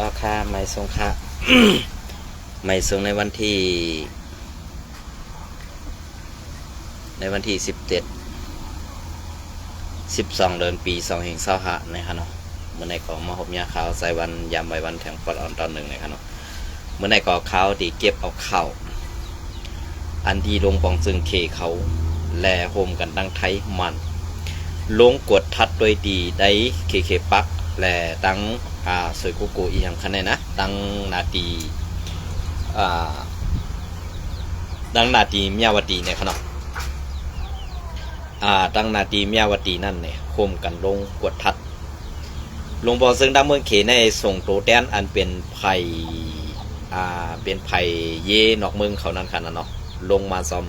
ອາຄາ ໄມສົ່ງຄະ ໄມສົ່ງໃນວັນທີ ໃນວັນທີສິບເຈັດ ສິບສອງ ເດືອນ ປີສອງພັນຊາວຫ້າ ນີ້ຄະເນາະ. ມື້ນີ້ກໍມາພົບຍາມຂ່າວສາຍວັນ ຍາມໄວວັນແຂວງປາກອອນຕອນໜຶ່ງນີ້ຄະເນາະ. ມື້ນີ້ກໍຂ່າວທີ່ເກັບເອົາຂ່າວ ອັນທີ່ລົງປອງຊຶງເຂເຂົາ ແລະ ໂຮມກັນທັງໄທ ມານ ລົງກວດທັດໂດຍທີ່ໄດ້ເຂເຂປັກ ແລະ ທັງ ອາ ສວຍກູກູອີ່ຫຍັງຄັນແນ່ນະ ທັງນາຕີ ອາ ທັງນາຕີມຍາວະຕີນີ້ຄະເນາະ ອາ ທັງນາຕີມຍາວະຕີນັ້ນນີ້ ໂຮມກັນລົງກວດທັດ ລົງປອງຊຶງທາງເມືອງເຂໃນ ສົ່ງໂຕແທນອັນເປັນໄພ ອາ ເປັນໄພເຢນອກເມືອງເຂົານັ້ນຄະນະເນາະ ລົງມາຊອມ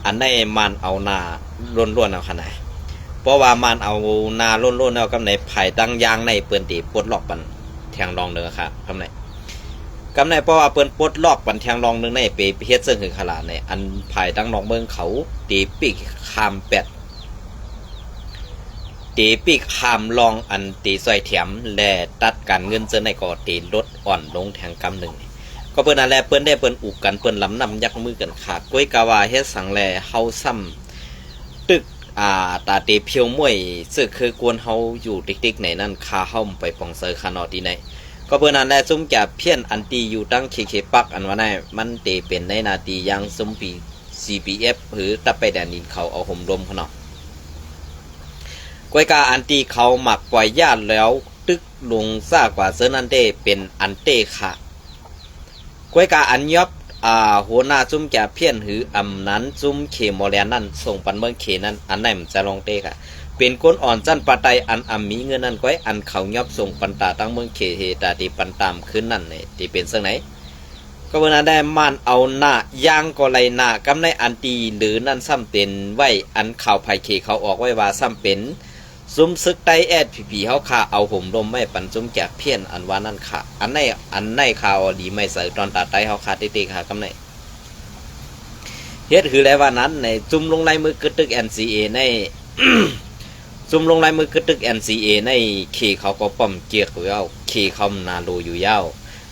ອັນໃດມານເອົາໜ້າລ້ວນໆເອົາຂະນາດ ເພາະວ່າມານເອົາໜ້າລ້ວນໆແລ້ວ ກຳໃດພາຍທາງຢ່າງໃນເພິ່ນເຕປົດລັອກປັນແທງລອງໜຶ່ງຄະ ກຳໃດ ກຳໃດ ເພາະວ່າເພິ່ນປົດລັອກປັນແທງລອງໜຶ່ງໃນ ໄປເຮັດເຊິ່ງຫຶງຂະລາດໃນ ອັນພາຍທາງນອກເມືອງເຂົາເຕປີກຂ້າມແປດ ເຕປີກຂ້າມລອງ ອັນເຕຊ່ອຍແຖມ ແລະ ຕັດການເງິນເຊິ່ງໃນກໍເຕລົດອ່ອນລົງແທງກຳໜຶ່ງ. ກໍເພິ່ນນັ້ນແຫຼະ ເພິ່ນໄດ້ ເພິ່ນອຸກກັນ ເພິ່ນລຳນ້ຳຍັກມືກັນຂາດ ກວຍກາວ່າເຮັດສັງແລເຮົາຊ້ຳຕຶກ ອາ ຕາເຕພຽວມວຍ ເຊິ່ງຄືກວນເຮົາຢູ່ຕິກໆໃນນັ້ນ ຄາເຮົາໄປປອງເຊີຂະເນາະທີ່ໃນ ກໍເພິ່ນນັ້ນແຫຼະ ຊຸມຈາພຽນອັນທີ່ຢູ່ຕັ້ງເຂເຂປັກ ອັນວ່ານັ້ນ ມັນເຕເປັນໃນໜ້າທີ່ຢ່າງຊຸມປີ ຊີພີເອັຟ ຫຼື ຕັບໄປແດນດິນເຂົາເອົາໂຮມລົມຂະເນາະ ກວຍກາອັນທີ່ເຂົາມັກປ່ອຍຢາດແລ້ວຕຶກລົງຊ້າກວ່າເຊິ່ງນັ້ນເຕເປັນອັນເຕຂະ ກວຍກາອັນຍອບ ອາ ຫົວໜ້າຊຸມຈາພຽນ ຫຼື ອຳນານຊຸມເຂມໍແລນນັ້ນ ສົ່ງປັນເມືອງເຂນັ້ນ ອັນໃດມັນຈະລອງເຕກະ ເປັນຄົນອ່ອນຊັ້ນປາໄຕ ອັນອຳມີເງິນນັ້ນກວຍ ອັນເຂົາຍອບສົ່ງປັນຕາຕັ້ງເມືອງເຂເຮຕາທີ່ປັນຕາມຄືນນັ້ນເຕເປັນເຊິ່ງໃດ ກໍເບິ່ງນັ້ນໄດ້ ມານເອົາໜ້າ ຢ່າງກໍໄລ່ໜ້າ ກຳໃນອັນທີ່ເຫຼືອນັ້ນຊ້ຳເປັນໄວ້ ອັນຂ່າວພາຍເຂເຂົາອອກໄວ້ວ່າຊ້ຳເປັນ ຊຸມຊຶກໄທ ແອສພີພີ ເຮົາຄາເອົາໂຮມລົມໄວ້ປັນຊຸມຈາພຽນ ອັນວ່ານັ້ນຄະ ອັນໃນ ອັນໃນຂ່າວດີໄມ່ໃສຕອນຕາໄທເຮົາຄາເຕໆຄະ ກຳໃນ ເຮັດຄືແລວ່ານັ້ນ ໃນຊຸມລົງລາຍມືກຶດຕຶກແອນຊີເອໃນ ຊຸມລົງລາຍມືກຶດຕຶກແອນຊີເອໃນເຂເຂົາກໍປ້ອມເກຍກຢູ່ແລ້ວ ເຂເຂົາມັນໜາໂລຢູ່ແລ້ວ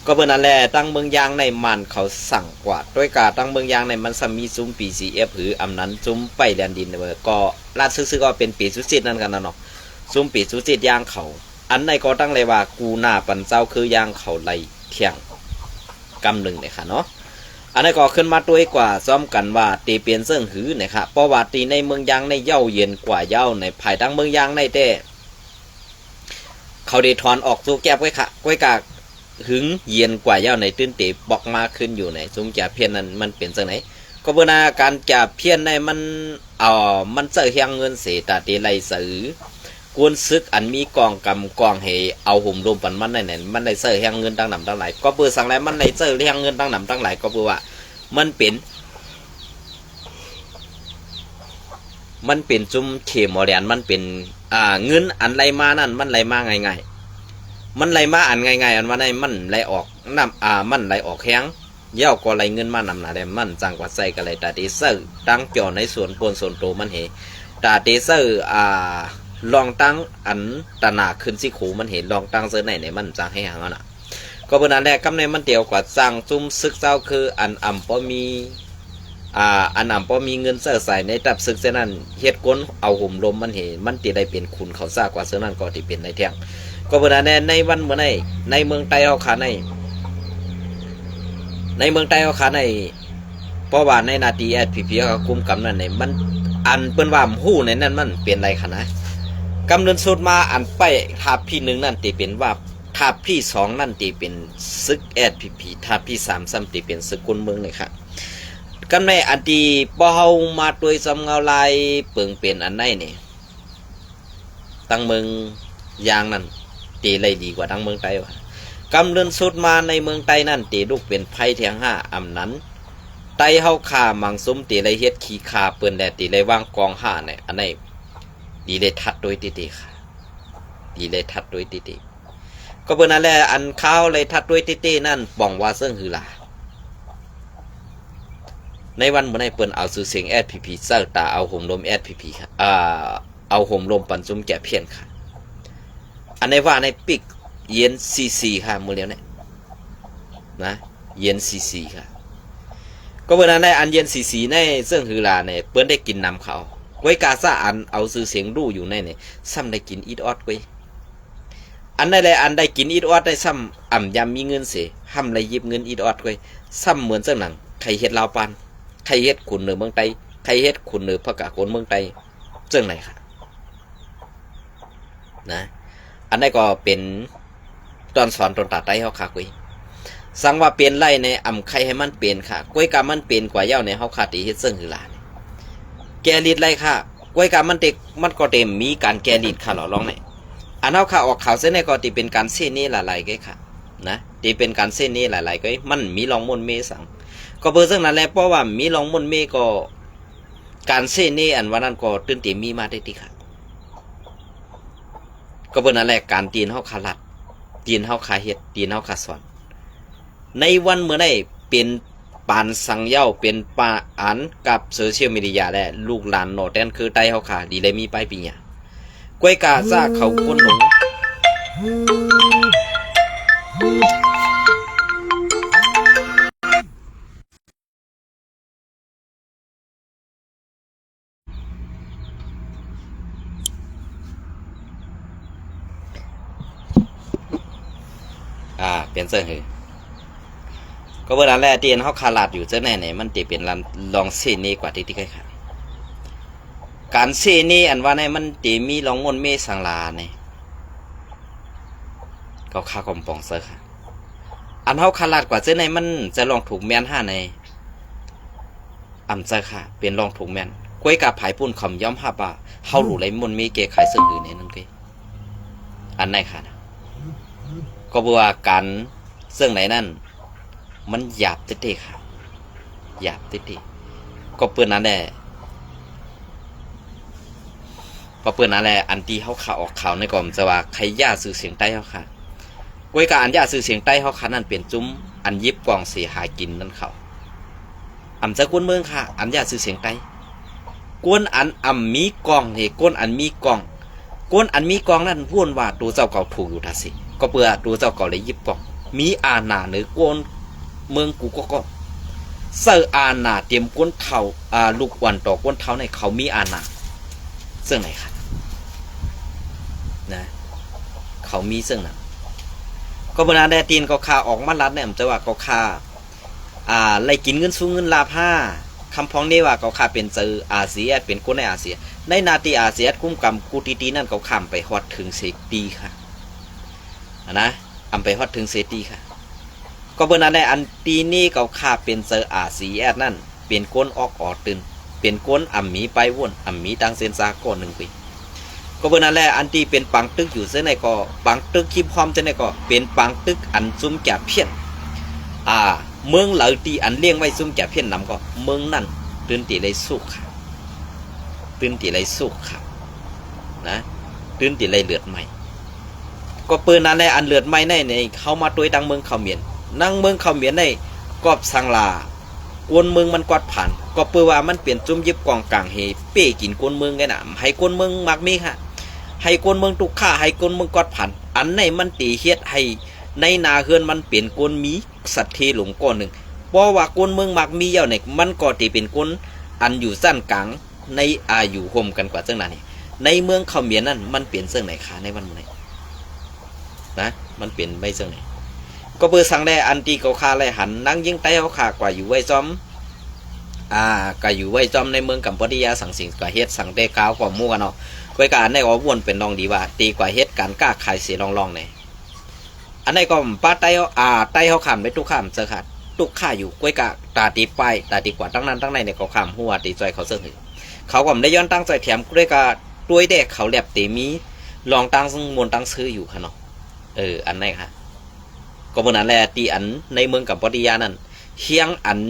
ກໍເບິ່ງນັ້ນແຫຼະ ທາງເມືອງຢາງໃນມານເຂົາສັ່ງກວາດ ດ້ວຍກາທາງເມືອງຢາງໃນມັນຊ້ຳມີຊຸມພີຊີເອັຟ ຫຼື ອຳນານຊຸມໄປແລນດິນ ກໍລາດຊື່ໆກໍເປັນປີສຸຈິດນັ້ນກັນນະເນາະ ຊຸມປີສຸຈິດຢາງເຂົາ ອັນໃດກໍຕັ້ງເລີຍວ່າ ກູໜ້າປັນເຈົ້າຄືຢ່າງເຂົາໄລ່ທ່ຽງກຳໜຶ່ງເດຄະເນາະ ອັນໃດກໍຂຶ້ນມາຕົວອີກກວ່າຊ້ອມກັນວ່າເຕເປັນເຊິ່ງຫືເນຄະ ເພາະວ່າທີ່ໃນເມືອງຢາງໃນເຍົາເຢັນກວ່າເຍົາໃນ ພາຍທາງເມືອງຢາງໃນແຕ່ ເຂົາໄດ້ຖອນອອກໂຕແກັບໄວ້ຄະ ກວຍກາຫຶງເຢັນກວ່າເຍົາໃນຕື່ນເຕປອກມາຂຶ້ນຢູ່ໃນ ຊຸມຈາພຽນນັ້ນມັນເປັນຈັ່ງໃດ ກໍເບິ່ງນາການຈາພຽນໃນມັນ ເອົາ ມັນໃຊ້ແຮງເງິນເສ ຕາເຕໄລ່ໃສ່ ກວນຊຶກອັນມີກອງກຳກອງເຮ ເອົາໂຮມລົມປັນມັນນັ້ນແຫຼະ ມັນໄດ້ໃຊ້ແຮງເງິນຕັ້ງນຳຕັ້ງຫຼາຍ ກໍເພື່ອສັງແລ ມັນໄດ້ໃຊ້ແຮງເງິນຕັ້ງນຳຕັ້ງຫຼາຍ ກໍເພື່ອວ່າມັນເປັນ ມັນເປັນຊຸມເຂມໍແລນ ມັນເປັນ ອ່າ ເງິນອັນໄຫຼມານັ້ນ ມັນໄຫຼມາງ່າຍໆ ມັນໄຫຼມາອັນງ່າຍໆ ອັນວ່ານັ້ນ ມັນໄຫຼອອກນ້ຳ ອ່າ ມັນໄຫຼອອກແຮງ ແລ້ວກໍໄຫຼເງິນມານຳໜ້າແລ້ວ ມັນຈັ່ງກວ່າໃຊ້ກັນໄຫຼ ຕາເຕໃຊ້ຕັ້ງຈ່ອນໃນສ່ວນຕົນສ່ວນໂຕມັນເຮ ຕາເຕໃຊ້ ອ່າ ລອງຕັ້ງອັນຕະໜາຂຶ້ນຊິໂຄມັນເຮ ລອງຕັ້ງເຊິ່ງໃນໃນມັນຈັ່ງໃຫ້ຫາງຫັ້ນນະ ກໍເພາະນັ້ນແຫຼະ ກຳໃນມັນຕຽວກວ່າສ້າງຊຸມຊຶກເຈົ້າຄືອັນອຳບໍ່ມີ ອ່າ ອັນອຳບໍ່ມີເງິນໃຊ້ໃຊ້ໃນຕັບຊຶກເຊັ່ນນັ້ນ ເຮັດກົນເອົາໂຮມລົມມັນເຮ ມັນຕິໄດ້ເປັນຂຸນເຂົາຊາກວ່າເຊິ່ງນັ້ນກໍຕິເປັນໄດ້ແທ້ ກໍເພາະນັ້ນແຫຼະ ໃນວັນມື້ໃນ ໃນເມືອງໃຕ້ເຮົາຄາໃນ ໃນເມືອງໃຕ້ເຮົາຄາໃນ ເພາະວ່າໃນໜ້າທີ່ແອສພີພີເຮົາກະກຸມກຳນັ້ນໃນ ມັນ ອັນເພິ່ນວ່າຮູ້ໃນນັ້ນມັນເປັນໄລຂະນາດ ກຳເດີນສຸດມາອັນໄປທາບທີໜຶ່ງນັ້ນຕິເປັນວ່າ ທາບທີສອງນັ້ນຕິເປັນຊຶກແອສພີພີ ທາບທີສາມຊ້ຳຕິເປັນຊຶກກຸນເມືອງນີ້ຄະ ກຳໃນອັນທີ່ພວກເຮົາມາຕົວຍຊຳເງົາລາຍເປິງເປັນອັນໃດນີ້ ທາງເມືອງຢາງນັ້ນເຕໄລ່ດີກວ່າທາງເມືອງໃຕ້ວ່າ ກຳເດີນສຸດມາໃນເມືອງໃຕ້ນັ້ນເຕລຸກເປັນໄພແທງຫ້າອຳນັ້ນ ໃຕ້ເຮົາຂ້າມັງຊຸມເຕໄລ່ເຮັດຂີ້ຂ້າເປິ້ນແລະເຕໄລ່ວາງກອງຫ້າໃນອັນໃດ ດີໄລ່ທັດໂດຍຕິຕິ ດີໄລ່ທັດໂດຍຕິຕິ ກໍເພາະນັ້ນແຫຼະ ອັນຂ່າວໄລ່ທັດໂດຍຕິຕິນັ້ນ ປ່ອງວ່າເຊິ່ງຫືລາ ໃນວັນມື້ໃນເພິ່ນເອົາຊື່ສຽງແອສພີພີໃສ່ຕາ ເອົາໂຮມລົມແອສພີພີ ເອົາໂຮມລົມປັນຊຸມແຈພຽນ ອັນໃດວ່າໃນປີກ ເຢັນຊີຊີຄ່ະ ມື້ລຽວນີ້ນະ ເຢັນຊີຊີຄ່ະ. ກໍເບິ່ງນັ້ນແຫຼະ ອັນເຢັນຊີຊີໃນເຊິ່ງຮືລານີ້ ເພິ່ນໄດ້ກິນນຳເຂົາ ກວຍກາຊະອັນເອົາຊື່ສຽງຫຼູຢູ່ໃນນີ້ ຊ້ຳໄດ້ກິນອິດອອດກວຍ. ອັນໃດແລະ ອັນໄດ້ກິນອິດອອດໄດ້ຊ້ຳ ອຳຢາມມີເງິນເສ ຫ້ຳໄດ້ຢິບເງິນອິດອອດກວຍ ຊ້ຳເໝືອນເຊິ່ງໜັງ ໃຜເຮັດລາວປານ ໃຜເຮັດຂຸນເໜືອເມືອງໃຕ້ ໃຜເຮັດຂຸນເໜືອພະກາກົນເມືອງໃຕ້ ເຊິ່ງໃດຄ່ະ ນະ. ອັນໃດກໍເປັນຕອນສອນຕົນຕາໄຕ້ເຮົາຄ່ະກວຍ. ສັງວ່າເປັນໄດ້ໃນ ອຳໄຄໃຫ້ມັນເປັນຄ່ະ ກວຍກາມັນເປັນກວ່າເຍົາໃນເຮົາຄ່ະ ທີ່ເຮັດເຊິ່ງຄືລານີ້ ແກ່ລິດໄດ້ຄ່ະ ກວຍກາມັນເຕັກ ມັນກໍເຕັມມີການແກ່ລິດຄ່ະຫຼໍ່ລອງນີ້. ອັນເຮົາຄ່ະອອກຂ່າວເຊັ່ນນີ້ກໍທີ່ເປັນການເຊເນຫຼາຍໆກວຍຄ່ະ ນະ ທີ່ເປັນການເຊເນຫຼາຍໆກວຍ ມັນມີລອງມົນເມສັງ. ກໍເປີເຊິ່ງນັ້ນແຫຼະ ເພາະວ່າມີລອງມົນເມກໍ ການເຊເນອັນວ່ານັ້ນກໍຕື່ນເຕມີມາໄດ້ຕິຄ່ະ. ກໍເປັນນັ້ນແຫຼະ ການຕີນເຮົາຄາລັດ ຕີນເຮົາຄາເຮັດ ຕີນເຮົາຄາສອນ ໃນວັນມື້ໃດເປັນປານສັງເຍົາ ເປັນປາອັນກັບໂຊຊຽວມີເດຍ ແລະ ລູກຫຼານໜໍ່ແຕ່ນຄືໄຕ້ເຮົາຄາ ດີແລະມີປາຍປີຍາ ກວຍກາຊາເຂົາຄົນໜູ ອາ ເປັນເຊິ່ງຄື ກໍເບີນັ້ນແຫຼະ ທີ່ເຫັນເຮົາຄາລາດຢູ່ເຊິ່ງແນ່ນີ້ ມັນຈະເປັນລອງເຊເນກວ່າທີ່ ທີ່ເຄີຍຄາ ການເຊເນອັນວ່າໃນມັນຈະມີລອງມົນເມສັງລານີ້ ກໍຄາຄວາມປອງເຊີຄ່າ ອັນເຮົາຄາລາດກວ່າເຊິ່ງໃນມັນຈະລອງຖືກແມ່ນຫາໃນ ອຳເຈົ້າຄ່າ ເປັນລອງທຸກແມ່ນ ກວຍກາພາຍປຸ້ນເຂົາຍອມຮັບວ່າ ເຮົາຫຼູໄຫຼມົນມີແກ້ໄຂເຊິ່ງອື່ນແນວນັ້ນເກ ອັນໃນຄ່ານະ ກໍເພາະວ່າການເຊິ່ງໃນນັ້ນ ມັນຫຍາບເຕະໆຄ່າ ຫຍາບເຕະໆ ກໍເປັນນັ້ນແຫຼະ ກໍເປັນນັ້ນແຫຼະ ອັນທີ່ເຮົາຂ່າວອອກຂ່າວໃນກໍຈະວ່າໃຄຢາຊື່ສຽງໃຕ້ເຮົາຄ່າ ກວຍກາອັນຢາຊື່ສຽງໃຕ້ເຮົາຄ່ານັ້ນເປັນຈຸ້ມອັນຢິບກອງເສຫາກິນນັ້ນເຂົາ ອຳເຈົ້າກວນເມືອງຄ່າ ອັນຢາຊື່ສຽງໃຕ້ ກວນອັນອຳມີກອງເດ ກວນອັນມີກອງ ກວນອັນມີກອງນັ້ນວຸ້ນວ່າໂຕເຈົ້າເຂົາຖືກຢູ່ທ່າຊິ ກໍເພື່ອໂຕເຈົ້າເຂົາໄດ້ຢິບກອງ ມີອານາເໜືອກວນເມືອງກູ່ກໍກໍ ໃຊ້ອານາຕຽມກວນເຖົ້າ ອາ ລູກອ່ອນຕໍ່ກວນເຖົ້າໃນເຂົາມີອານາ ເຊິ່ງໃນຄ່າ ນະ ເຂົາມີເຊິ່ງນັ້ນ ກໍເວລາແດ່ຕີນກໍຄ່າອອກມາລັດແນມ ແຕ່ວ່າກໍຄ່າ ອ່າ ໄລ່ກິນເງິນສູງເງິນລາພາ ຄຳພ້ອງນີ້ວ່າກໍຄ່າເປັນເຈົ້າອາຊີແອດ ເປັນຄົນໃນອາຊີແອດ ໃນໜ້າທີ່ອາຊີແອດຄຸ້ມກຳກູຕີຕີນັ້ນ ກໍຂ້າມໄປຮອດເຖິງເສຕີຄ່າ ນະ ອຳໄປຮອດເຖິງເສຕີຄ່າ ກໍເບີນັ້ນແຫຼະ ອັນຕີນີ້ກໍຂ້າເປັນເຈົ້າອາຊີແອດນັ້ນ ເປັນຄົນອອກອໍຕື່ນ ເປັນຄົນອຳມີປ້າຍວົນ ອຳມີຕັ້ງເສັ້ນຊາກອນໜຶ່ງປີ ກໍເບີນັ້ນແຫຼະ ອັນທີ່ເປັນປາງຕຶກຢູ່ເຊັ່ນໃນກໍ ປາງຕຶກຄີບຄອມເຊັ່ນໃນກໍ ເປັນປາງຕຶກອັນຈຸ້ມຈາພຽນ ອາ ເມືອງໃດທີ່ອັນລ້ຽງໄວ້ຈຸ້ມຈາພຽນນຳກໍ ເມືອງນັ້ນຕື່ນຕິໄດ້ສຸກຄ່າ ຕື່ນຕິໄດ້ສຸກຄ່າ ນະ ຕື່ນຕິໄດ້ເລືອດໃໝ່ ກໍເປີນັ້ນແຫຼະ ອັນເລືອດໃໝ່ໃນ ໃນເຮົາມາຕົວຍທາງເມືອງຂະເໝນ ນາງເມືອງຂະເໝນໃນກອບສັງລາ ກວນເມືອງມັນກວາດຜານ ກໍເປີວ່າມັນເປັນຈຸ້ມຢິບກອງກາງເຮ ເປ້ກິນກວນເມືອງໄດ້ນະ ໃຫ້ກວນເມືອງມັກມີຄ່າ ໃຫ້ກວນເມືອງທຸກຄ່າ ໃຫ້ກວນເມືອງກວາດຜານ ອັນໃນມັນຕິເຮັດໃຫ້ໃນໜ້າເຮືອນມັນເປັນກວນມີສັດເທລົງກ້ອນໜຶ່ງ ເພາະວ່າກວນເມືອງມັກມີເຍົາໃນ ມັນກໍຕິເປັນກວນອັນຢູ່ຊັ້ນກາງ ໃນອາຍຸຮ່ວມກັນກວ່າເຊິ່ງນັ້ນນີ້ ໃນເມືອງຂະເໝນນັ້ນ ມັນເປັນເຊິ່ງໃນຄ່າໃນວັນມື້ນີ້ ນະ ມັນເປັນໄວ້ເຊິ່ງໃນ ກໍເບີສັງແດ່ ອັນທີ່ເຂົາຂ້າໄດ້ຫັນນາງຍິງໄຕ້ເຮົາຂ້າກວ່າຢູ່ໄວ້ຈອມ ອາ ກະຢູ່ໄວ້ຈອມໃນເມືອງກຳປະຕິຍາສັງສິງ ກະເຮັດສັງແຕ່ກາວກໍໝູ່ກັນເນາະ ກວຍກາອັນໃນກໍວນເປັນລອງດີວ່າ ຕີກວ່າເຮັດການຄ້າຂາຍເສລອງໆ ໃນ ອັນໃດກໍປາໄຕ້ ອາ ໄຕ້ເຮົາຂ້າມໄປຕຸກຂ້າມເຈີຄ່າ ຕຸກຂ້າຢູ່ ກວຍກາຕາຕີປ້າຍ ຕາຕີກວາດຕັ້ງນັ້ນຕັ້ງໃນນີ້ ເຂົາຂ້າມຮູ້ວ່າຕີຊ່ອຍເຂົາເຊິ່ງຫື ເຂົາກໍບໍ່ໄດ້ຍ້ອນຕັ້ງຊ່ອຍແຖມ ກວຍກາ ດ້ວຍແດ່ເຂົາແລັບເຕມີລອງຕັ້ງມົນຕັ້ງຊື່ຢູ່ຄ່າເນາະ ເອີ ອັນໃດຄ່າ ກໍເພາະນັ້ນແຫຼະ ທີ່ອັນໃນເມືອງກຳປະຕິຍານັ້ນ ຮຽງອັນ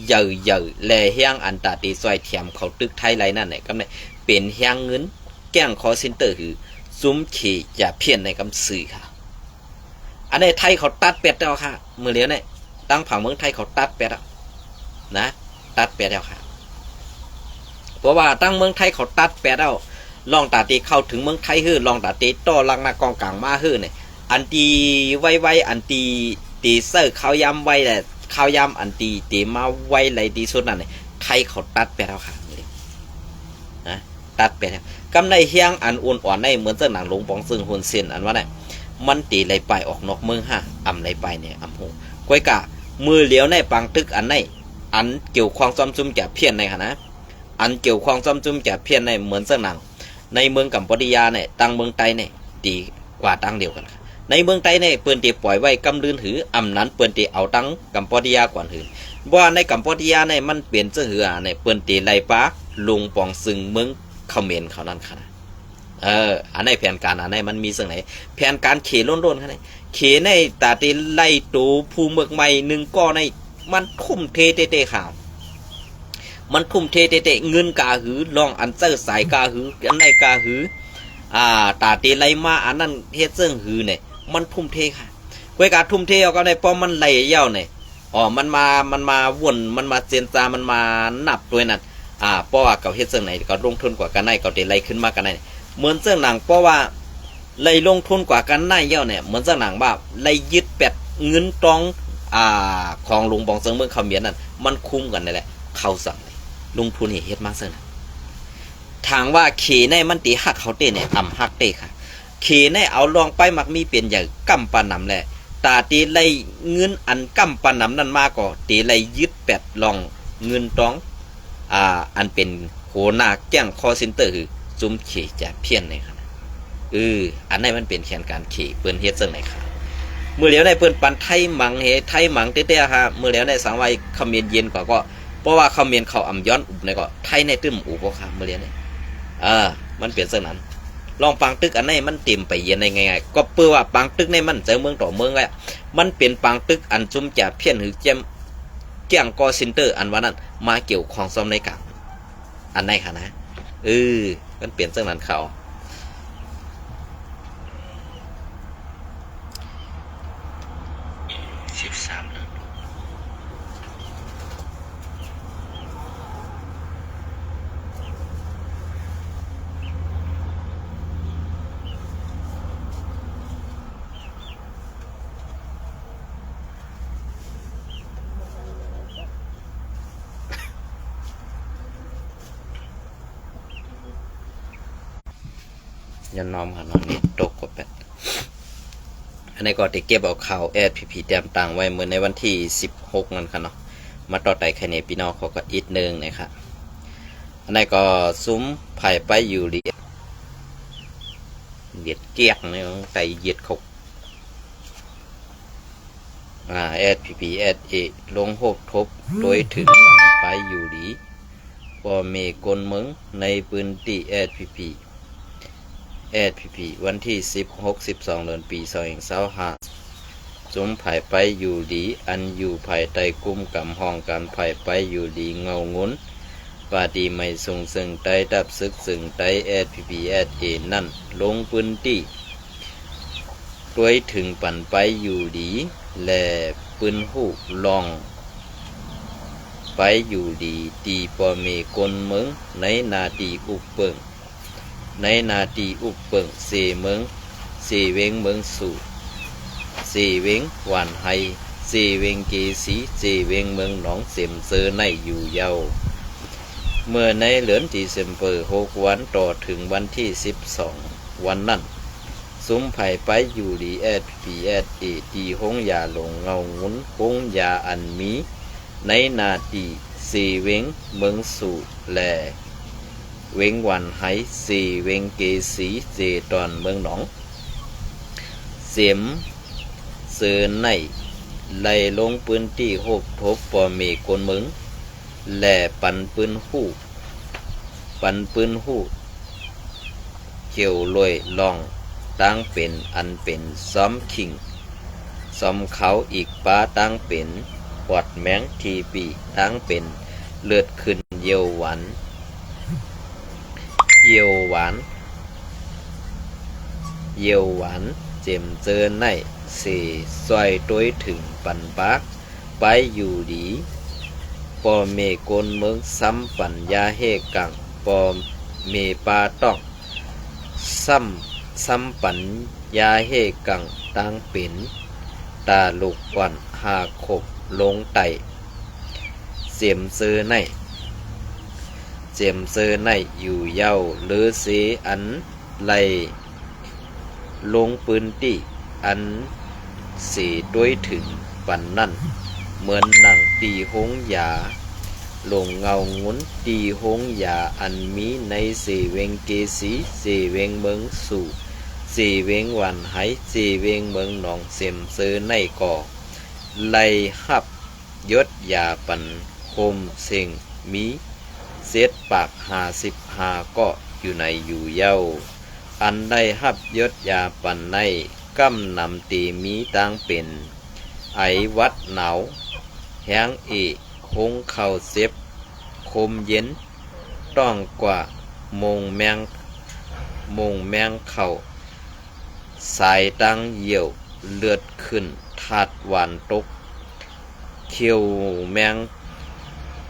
ໃຫຍ່ໆ ແລະ ຮຽງອັນຕາຕີຊ່ອຍແຖມເຂົາຕຶກໄທໄລນັ້ນແຫຼະ ກໍແມ່ນເປັນຮຽງເງິນແກ້ງຄໍເຊັນເຕີ ຄື ຊຸມເຂຈາພຽນໃນກຳຊື່ຄ່າ ອັນນີ້ໄທເຂົາຕັດແປດແລ້ວຄ່າ ມື້ຫຼຽວນີ້ ທາງຝັ່ງເມືອງໄທເຂົາຕັດແປດແລ້ວ ນະ ຕັດແປດແລ້ວຄ່າ ເພາະວ່າທາງເມືອງໄທເຂົາຕັດແປດແລ້ວ ລອງຕາຕີເຂົ້າເຖິງເມືອງໄທເຮີ ລອງຕາຕີຕໍ່ຫຼັກໜ້າກອງກາງມາເຮີນີ້ ອັນທີ່ໄວໆ ອັນທີ່ ທີ່ໃຊ້ຂ່າວຢາມໄວ ແລະ ຂ່າວຢາມອັນທີ່ ທີ່ມາໄວໄຫຼທີ່ສຸດນັ້ນ ໄທເຂົາຕັດໄປແລ້ວຄ່ະ ນະ ຕັດໄປແລ້ວ. ກຳໄດ້ຮຽງອັນອ່ອນໆ ໃນເໝືອນເຊິ່ງໜັງ ຫຼົງປອງເຊິ່ງ ຮຸນເຊັນ ອັນວ່ານັ້ນ ມັນຕິໄດ້ໄປອອກນອກເມືອງຫາ ອຳໄດ້ໄປແດ່ ອຳຮູ້. ກ້ອຍກະ ມື້ຫຼຽວໃນປາງຕຶກອັນໃນ ອັນກ່ຽວຂ້ອງຈອມຈຸມຈາພຽນໃນຫັ້ນນະ ອັນກ່ຽວຂ້ອງຈອມຈຸມຈາພຽນໃນ ເໝືອນເຊິ່ງໜັງ ໃນເມືອງກຳປູເຈຍໃນ ທາງເມືອງໄທໃນ ຕີກວ່າທາງດຽວກັນ. ໃນເມືອງໄທໃນ ເພິ່ນຕິປ່ອຍໄວ້ກຳລືນຫື ອຳນັ້ນເພິ່ນຕິເອົາທາງກຳປູເຈຍກ່ອນຫື. ບໍ່ວ່າໃນກຳປູເຈຍໃນ ມັນເປັນເຊິ່ງຫືອໃນ ເພິ່ນຕິໄລ່ປາຫຼົງປອງເຊິ່ງເມືອງຂະເໝນເຂົານັ້ນຄ່ະນະ. ເອີ ອັນໃນແຜນການອັນໃນມັນມີເຊິ່ງໃດ ແຜນການເຂລ້ວນໆ ຄ່ະໃນ ເຂໃນຕາເຕໄລ່ໂຕຜູ້ເມືອກໃໝ່ໜຶ່ງກໍໃນ ມັນທຸ່ມເທເຕໆ ຄ່ະ ມັນທຸ່ມເທເຕໆ ເງິນກະຫື ລອງອັນໃຊ້ສາຍກະຫື ອັນໃດກະຫື ອາ ຕາເຕໄລ່ມາອັນນັ້ນເຮັດເຊິ່ງຫືໃນ ມັນທຸ່ມເທຄ່ະ. ກ້ອຍກະທຸ່ມເທເອົາກໍໃນ ພໍມັນໄລ່ແລ້ວໃນ ອໍ ມັນມາ ມັນມາວົນ ມັນມາເຈນຈາ ມັນມານັບໂຕນັ້ນ ອາ ເພາະວ່າເຂົາເຮັດຈັ່ງໃດ ເຂົາລົງທຶນກວ່າກັນໄດ້ ເຂົາໄດ້ໄລ່ຂຶ້ນມາກັນໄດ້ ເໝືອນເຊິ່ງໜັງ ເພາະວ່າໄລ່ລົງທຶນກວ່າກັນໄດ້ແລ້ວເນ່ຍ ເໝືອນເຊິ່ງໜັງວ່າໄລ່ຍຶດແປດເງິນຕອງ ອາ ຂອງຫຼົງປອງເຊິ່ງເມືອງຂະເໝນນັ້ນ ມັນຄຸມກັນນັ້ນແຫຼະ ເຂົາສັ່ງໄດ້ລົງທຶນໃຫ້ເຮັດມາເຊິ່ງນັ້ນ ຖາມວ່າເຂໃນມັນຕິຮັກເຂົາເຕເນ່ຍ ອຳຮັກເຕຄ່ະ. ເຂໃນເອົາລອງໄປມັກມີເປັນໃຫຍ່ກຳປານຳແລະ ຕາຕິໄລ່ເງິນອັນກຳປານຳນັ້ນມາກໍຕິໄລ່ຍຶດແປດລອງເງິນຕອງ ອາ ອັນເປັນຫົວໜ້າແກ້ງຄອລເຊັນເຕີ ຄື ຊຸມເຂຈາພຽນໃນຫັ້ນນະ. ເອີ ອັນໃດມັນເປັນແຜນການເຂ ເພິ່ນເຮັດຈັ່ງໃດຄະ? ມື້ແລ້ວໃນເພິ່ນປັນໄທມັງເຮ ໄທມັງແທ້ໆ ຫາ ມື້ແລ້ວໃນສັງໄວ້ຂະເໝນເຢັນກວ່າກໍ ເພາະວ່າຂະເໝນເຂົາອຳຍ້ອນອຸບໃນກໍ ໄທໃນຕື່ມອຸບບໍ່ຄະ ມື້ແລ້ວໃນ ເອີ ມັນເປັນຈັ່ງນັ້ນ. ລອງປາງຕຶກອັນໃດມັນເຕັມໄປເຢັນໄດ້ງ່າຍໆ ກໍເປີວ່າປາງຕຶກໃນມັນຈະເມືອງຕໍ່ເມືອງແລ້ວ ມັນເປັນປາງຕຶກອັນຊຸມຈາພຽນ ຫຼື ແກ້ມ ແກ້ງຄອລເຊັນເຕີ ອັນວ່ານັ້ນ ມາກ່ຽວຂ້ອງຊ່ອມໃນກາງ ອັນໃດຄະນະ ເອີ ມັນເປັນຈັ່ງນັ້ນເຂົາ ສິບສາມ ຍານອມຫັ້ນເນາະ ເນັດຕົກກວ່າແປດ. ອັນນີ້ກໍໄດ້ເກັບເອົາຂ່າວ ແອສພີພີ ແຕ້ມຕັ້ງໄວ້ເມື່ອໃນວັນທີສິບຫົກນັ້ນຄ່ະເນາະ ມາຕໍ່ໄຕ່ໄຂ່ແໜ້ພີ່ນ້ອງເຂົາກໍອີກໜຶ່ງນະຄະ. ອັນນີ້ກໍຊຸມໃຜໄປຢູ່ດີ ຫວຽດກຽກນີ້ ໄຕຫວຽດເຂົາ ອາ ແອສພີພີ ແອສເອ ລົງໂຮບທົບໂດຍເຖິງໄປຢູ່ດີ ພໍ່ແມ່ຄົນເມືອງໃນພື້ນທີ່ ແອສພີພີ ແອສພີພີ ວັນທີສິບຫົກ ສິບສອງ ເດືອນ ປີສອງພັນຊາວຫ້າ ຊຸມໃຜໄປຢູ່ດີ ອັນຢູ່ພາຍໃຕ້ຄຸ້ມກຳຫ້ອງການໃຜໄປຢູ່ດີເງົາງຸນ ປາຕີໄໝສູງເຊິ່ງໃຕ້ ດັບຊຶກເຊິ່ງໃຕ້ ແອສພີພີ ແອສເອ ນັ້ນ ລົງພື້ນທີ່ ໂດຍເຖິງປັນໄປຢູ່ດີ ແລະ ຟື້ນຟູລອງໄປຢູ່ດີ ທີ່ພໍ່ແມ່ຄົນເມືອງ ໃນໜ້າທີ່ອຸບເປິ້ງ ໃນໜ້າທີ່ອຸບເປິ້ງ ເຊເມືອງ ເຊເວັງເມືອງສູ ເຊເວັງຫວານໄຮ ເຊເວັງເກສີ ເຊເວັງເມືອງໜອງ ເຈັມເຈີໃນຢູ່ເຍົາ. ເມື່ອໃນເດືອນດີເຊັມເບີ ຫົກວັນ ຕໍ່ເຖິງວັນທີສິບສອງ ວັນນັ້ນ ຊຸມໃຜໄປຢູ່ດີ ແອສພີ ແອສເອ ທີ່ໂຮງຢາຫຼວງເງົາງຸນ ໂຮງຢາອັນມີໃນໜ້າທີ່ເຊເວັງເມືອງສູ ແລະ ເວັງຫວານໄຮ ເຊເວັງເກສີ ເຊຕອນເມືອງໜອງ ເຈັມເຈີໃນ ໄລ່ລົງພື້ນທີ່ໂຮບທົບພໍ່ແມ່ຄົນເມືອງ ແລະ ປັນຟື້ນຟູ ປັນຟື້ນຮູ້ກ່ຽວລວຍລອງ ຕ່າງເປັນອັນເປັນ ຊອມຂີງ ຊອມເຂົາ ອີກປາ ຕ່າງເປັນ ປອດແມງ ທີບີ ຕ່າງເປັນ ເລືອດຂຶ້ນ ຢ້ຽວຫວານ ຢ້ຽວຫວານ ຢ້ຽວຫວານ ເຈັມເຈີໃນ ເຊ ຊ່ອຍໂດຍເຖິງປັນປາ ໄປຢູ່ດີ ພໍ່ແມ່ຄົນເມືອງ ຊຳປັນຢາເຮກາງ ພໍ່ແມ່ປ້າຕ້ອງ ຊຳ ຊຳປັນ ຢາເຮກັງ ຕ່າງເປັນຕາລູກອ່ອນຫ້າຂວບລົງໄຕ້ ເຈັມເຈີໃນ ເຈັມເຈີໃນຢູ່ເຍົາ ຫຼືເສອັນໄລ່ລົງພື້ນທີ່ອັນເສ ໂດຍເຖິງປັນນັ້ນ ເໝືອນໜັງທີ່ໂຮງຢາ ໂລງເງົາງຸນ ທີ່ໂຮງຢາອັນມີໃນເຊເວັງເກຊີ, ເຊເວັງເມືອງຊູ, ເຊເວັງຫວານໄຮ, ເຊເວັງເມືອງໜອງ ເຈັມເຈີໃນກໍໄດ້ຮັບຢົດຢາປັນໂຮມເສັງມີເຈັດປາກຫ້າສິບຫ້າເກາະຢູ່ໃນຢູ່ເຍົາ. ອັນໄດ້ຮັບຢົດຢາປັນໃນກຳນຳເຕມີຕ່າງເປັນ ໄອຫວັດໜາວແຮງເອ ໂຮງເຂົ້າເຈັບ ຄົມເຢັນ ຕ້ອງກວາ ມົງແມງ ມົງແມງເຂົ້າ ສາຍຕາງຢຽວ ເລືອດຂຶ້ນ ທາດຫວານຕົກ ຂຽວແມງ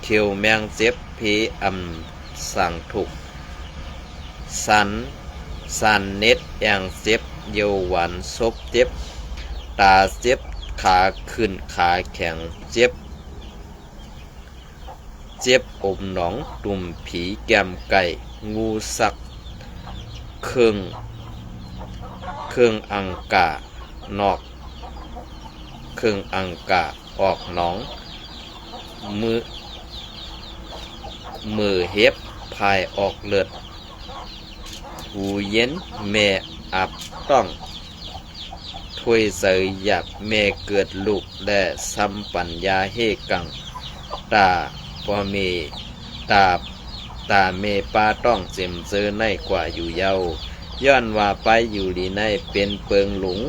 ຂຽວແມງເຈັບ ເພອຳສັງທຸກ ສັນ ສັນເນັດແອງເຈັບ ຢຽວຫວານສົບເຈັບ ຕາເຈັບ ຂາຂຶ້ນຂາແຂງເຈັບ ເຈັບອົມໜອງ ຕຸ່ມຜີແກ້ມໄກ່ ງູສັກ ເຄື່ອງ ເຄື່ອງອັງການອກ ເຄື່ອງອັງກາອອກໜອງ ມື ມືເຫັບພາຍອອກເລືອດ ຫູເຢັນແມ່ອັບຕ້ອງ ຖ້ວຍໃສຢາກແມ່ເກີດລູກ ແລະ ຊຳປັນຢາເຮກັງ ຕາພໍ່ແມ່ ຕາ ຕາແມ່ປ້າຕ້ອງເຈັມເຈີໃນກວ່າຢູ່ເຍົາ ຍ້ອນວ່າໄປຢູ່ດີໃນເປັນເປິງລຸງ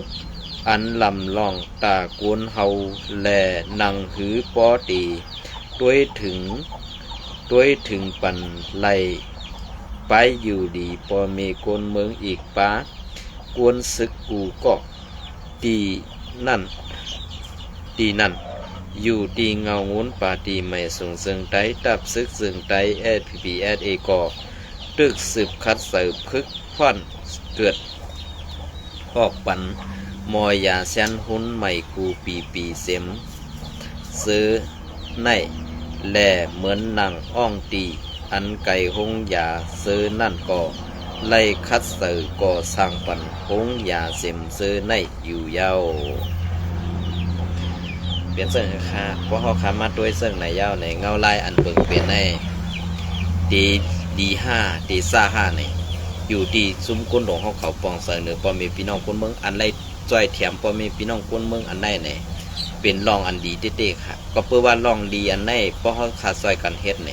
ອັນລຳລອງຕາກູນເຮົາ ແລະ ໜັງຫືປໍຕີ ໂດຍເຖິງ ໂດຍເຖິງປັນໄລ່ໄປຢູ່ດີພໍ່ແມ່ຄົນເມືອງອີກປາ ກວນສຶກກູ່ເກາະ ທີ່ນັ້ນ ທີ່ນັ້ນ ຢູ່ທີ່ເງົາງຸນປາຕີໃໝ່ສູງເຊີງໄທ ຕັບຊຶກເຊີງໄທ ເອສພີພີ ເອສເອ ກໍຕຶກສືບຂັດໃສ່ຝຶກຟ້ອນເກີດອອກປັນໝໍຢາແຊນຮຸນໃໝ່ກູ່ປີປີເຈັມເຈີໃນ ແລະ ເໝືອນນາງອ່ອງຕີ ອັນໄກໂຮງຢາເຈີນັ້ນກໍໄລ່ຂັດໃສ່ກໍ່ສ້າງປັນໂຮງຢາເຈັມເຈີໃນ ຢູ່ເຍົາ. ເປັນເຊິ່ງຄ່າ ພວກເຮົາຂ້າມາດ້ວຍເຊິ່ງໃນເຍົາໃນເງົາລາຍອັນເບິ່ງເປັນໃນ ເຕດີຫ້າ ເຕຊາຫ້າໃນ ຢູ່ທີ່ຊຸມກຸນຫຼວງເຮົາເຂົາປ່ອງໃສເໜີ ພໍ່ແມ່ພີ່ນ້ອງຄົນເມືອງ ອັນໄດ້ຊ່ອຍແຖມພໍ່ແມ່ພີ່ນ້ອງຄົນເມືອງອັນໃດໃນ ເປັນລອງອັນດີເຕ້ໆ ຄ່າ. ກໍເປີວ່າລອງດີອັນໃດ ພວກເຮົາຂ້າຊ່ອຍກັນເຮັດໃນ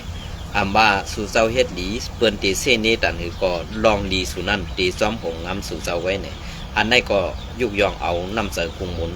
ອຳວ່າສູ່ເຈົ້າເຮັດດີ ເພິ່ນເຕເຊເນຕັນ ຫຼືກໍລອງດີສູ່ນັ້ນ ເຕຊອມໂຫງງາມສູ່ເຈົ້າໄວ້ໃນ ອັນໃດກໍຍຸກຍ້ອງເອົານ້ຳໃຈກຸງມຸນ